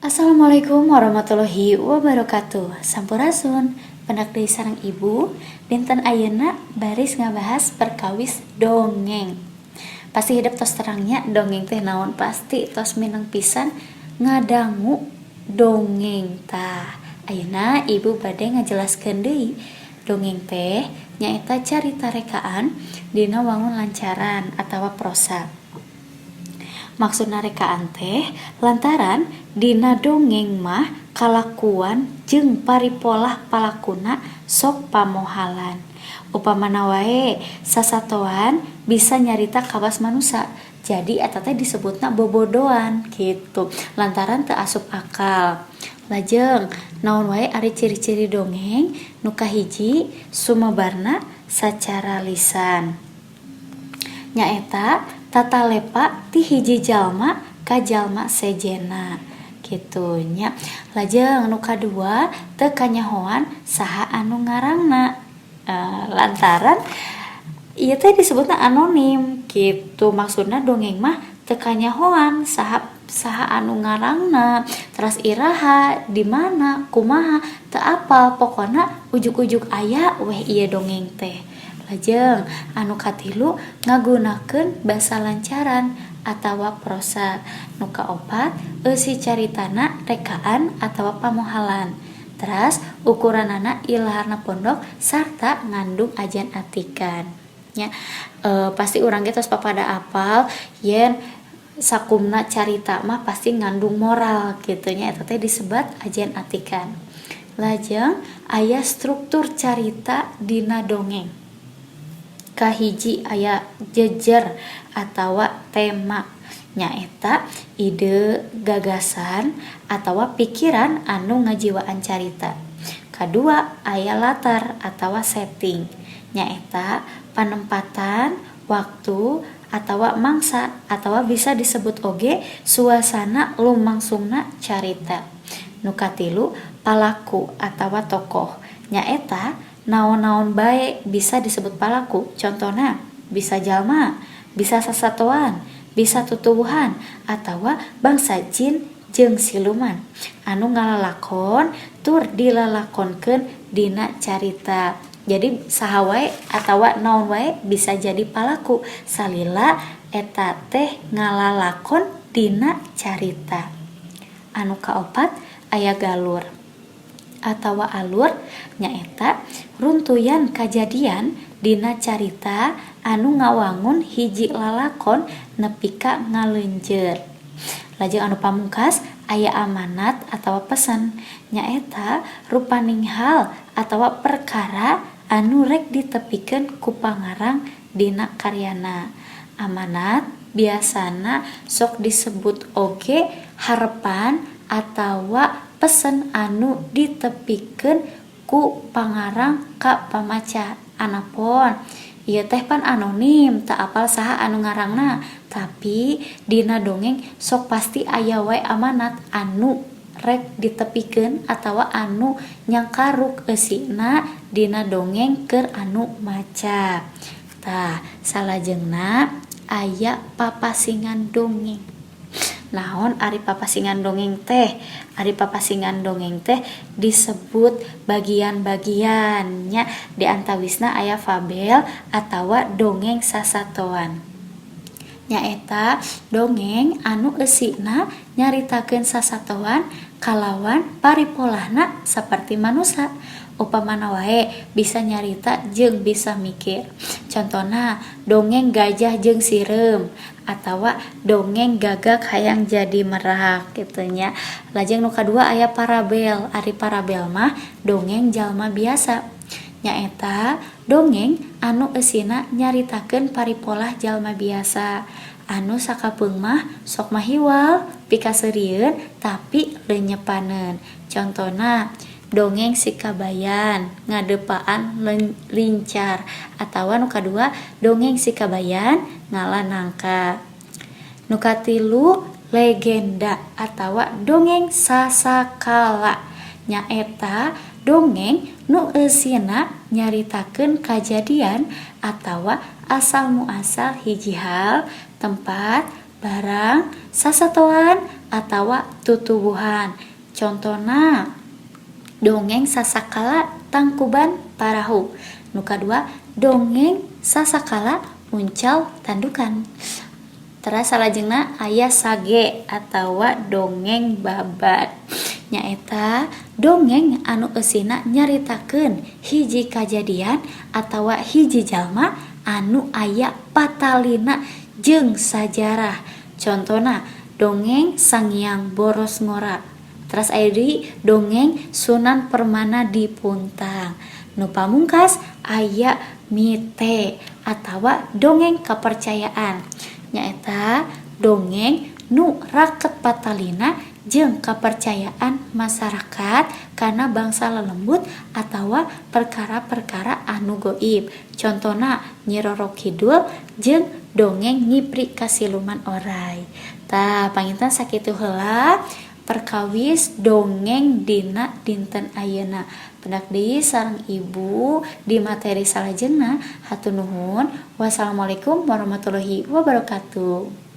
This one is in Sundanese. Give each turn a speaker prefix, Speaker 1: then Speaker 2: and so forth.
Speaker 1: Assalamualaikum warahmatullahi wabarakatuh. Sampurasun. Pendak deui sareng Ibu. Dinten ayeuna baris ngabahas perkawis dongeng. Pasti hidep tos terang nya dongeng teh naon, pasti tos mineng pisan ngadangu dongeng. Tah, ayeuna Ibu bade ngajelaskeun deui. Dongeng teh nyaeta carita rekaan dina wangun lancaran atawa prosa. Maksudna rekaan teh lantaran dina dongeng mah kalakuan jeung paripolah palakuna sok pamohalan. Upamana wae sasatoan bisa nyarita kawas manusa, jadi eta teh disebutna bobodoan gitu lantaran teu asup akal. Lajeng, naon wae ari ciri-ciri dongeng? Nu kahiji, sumebarna sacara lisan, nyaeta tatalepa ti hiji jalma ka jalma sejenna kitu nya. Lajeng nu kadua, teu kanyahoan saha anu ngarangna, lantaran ieu teh disebutna anonim gitu. Maksudna dongeng mah teu kanyahoan saha saha anu ngarangna, teras iraha, di mana, kumaha, teu apal, pokona ujug-ujug aya weh ieu dongeng teh. Lajeng anu katilu, ngagunakeun basa lancaran atawa prosa. Nu kaopat, eusi caritana rekaan atawa pamohalan, teras ukuranana ilaharna pondok sarta ngandung ajan atikan nya. Pasti urang ge tos papada apal yen sakumna carita mah pasti ngandung moral kitu nya, eta teh disebat ajan atikan. Lajeng aya struktur carita dina dongeng. Kahiji, aya jejer atawa tema, nyaeta ide, gagasan, atawa pikiran anu ngajiwaan carita. Kadua, aya latar atawa setting, nyaeta panempatan waktu atawa mangsa atawa bisa disebut oge suasana lumangsungna carita. Nu katilu, palaku atawa tokoh, nyaeta naon-naon bae bisa disebut palaku. Contohna bisa jalma, bisa sasatoan, bisa tutuwuhan, atawa bangsa jin jeung siluman anu ngalalakon tur dilalakonkeun dina carita. Jadi saha wae atawa naon wae bisa jadi palaku salila eta teh ngalalakon dina carita. Anu kaopat, aya galur atawa alur, nyaeta runtuyan kajadian dina carita anu ngawangun hiji lalakon nepi ka ngaleunjeur. Lajeng anu pamungkas, aya amanat atawa pesan, nyaeta rupaning hal atawa perkara anu rek ditepikeun ku pangarang dina karyana. Amanat biasana sok disebut oge harepan atawa pesen anu ditepikeun ku pangarang ka pamaca. Anapon ieu teh pan anonim, teu apal saha anu ngarangna, tapi dina dongeng sok pasti aya wae amanat anu rek ditepikeun atawa anu nyangkaruk eusina dina dongeng keur anu maca. Tah, salajengna aya papasingan dongeng. Naon ari papasingan dongeng teh? Ari papasingan dongeng teh disebut bagian-bagian nya, di antawisna aya fabel atawa dongeng sasatoan, nyaeta dongeng anu eusina nyaritakeun sasatoan kalawan paripolahna saperti manusa. Upamana wae bisa nyarita jeung bisa mikir, contohna dongeng gajah jeung sireum atawa dongeng gagak hayang jadi merak kitu nya. Lajeng nu kadua, aya parabel. Ari parabel mah dongeng jalma biasa, nyaeta dongeng anu eusina nyaritakeun paripolah jalma biasa anu sakapeung mah sok mahiwal, pikaseurieun, tapi leunyepaneun. Contona dongeng si kabayan ngadepaan lincar atawa nu kadua, dongeng si kabayan ngala nangka. Nu katilu, legenda atawa dongeng sasakala, nyaeta dongeng nu eusina nyaritakeun kajadian atawa asal muasal hiji hal, tempat, Barang, sasatoan, atawa tutuwuhan. Contona dongeng Sasakala Tangkuban Parahu. Nu kadua dongeng Sasakala Uncal Tandukan. Teras salajengna aya sage atawa dongeng babad. Nyaeta dongeng anu eusina nyaritakeun hiji kajadian atawa hiji jalma anu aya patalina jeung sajarah. Contona dongeng Sangiang Boros Ngora. Teras aya deui dongeng Sunan Permana di Puntang. Nu pamungkas aya mite atawa dongeng kapercayaan. Nyaeta dongeng nu raket patalina jeung kapercayaan masyarakat kana bangsa lelembut atawa perkara-perkara anu goib. Contona Nyi Roro Kidul jeung dongeng Nyipri ka Siluman Oray. Tah, panginten sakitu heula perkawis dongeng dina dinten ayeuna. Pendak deui sareng Ibu di materi salajengna. Hatur nuhun. Wassalamualaikum warahmatullahi wabarakatuh.